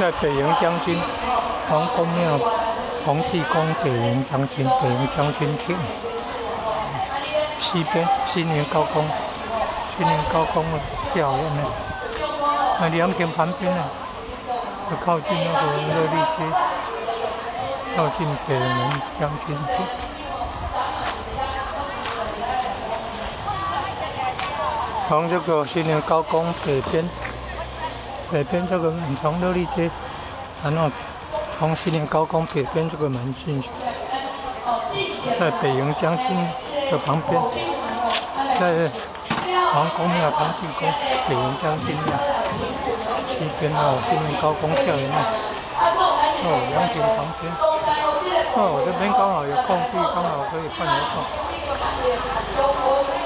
在北營將軍王公廟，黃濟公北營將軍，北營將軍亭西邊新營高工，新營高工吊唁呢，那涼亭旁邊呢，就靠近那個樂利街，靠近北營將軍亭。從這個新營高工北邊，北邊這個門從樂利街，然後從新營高工北邊這個門進去，在北營將軍的旁邊，在王公廟唐濟公北營將軍廟西邊哦，新營高工校園哦，涼亭旁邊，哦，這邊剛好有空地，剛好可以辦活動。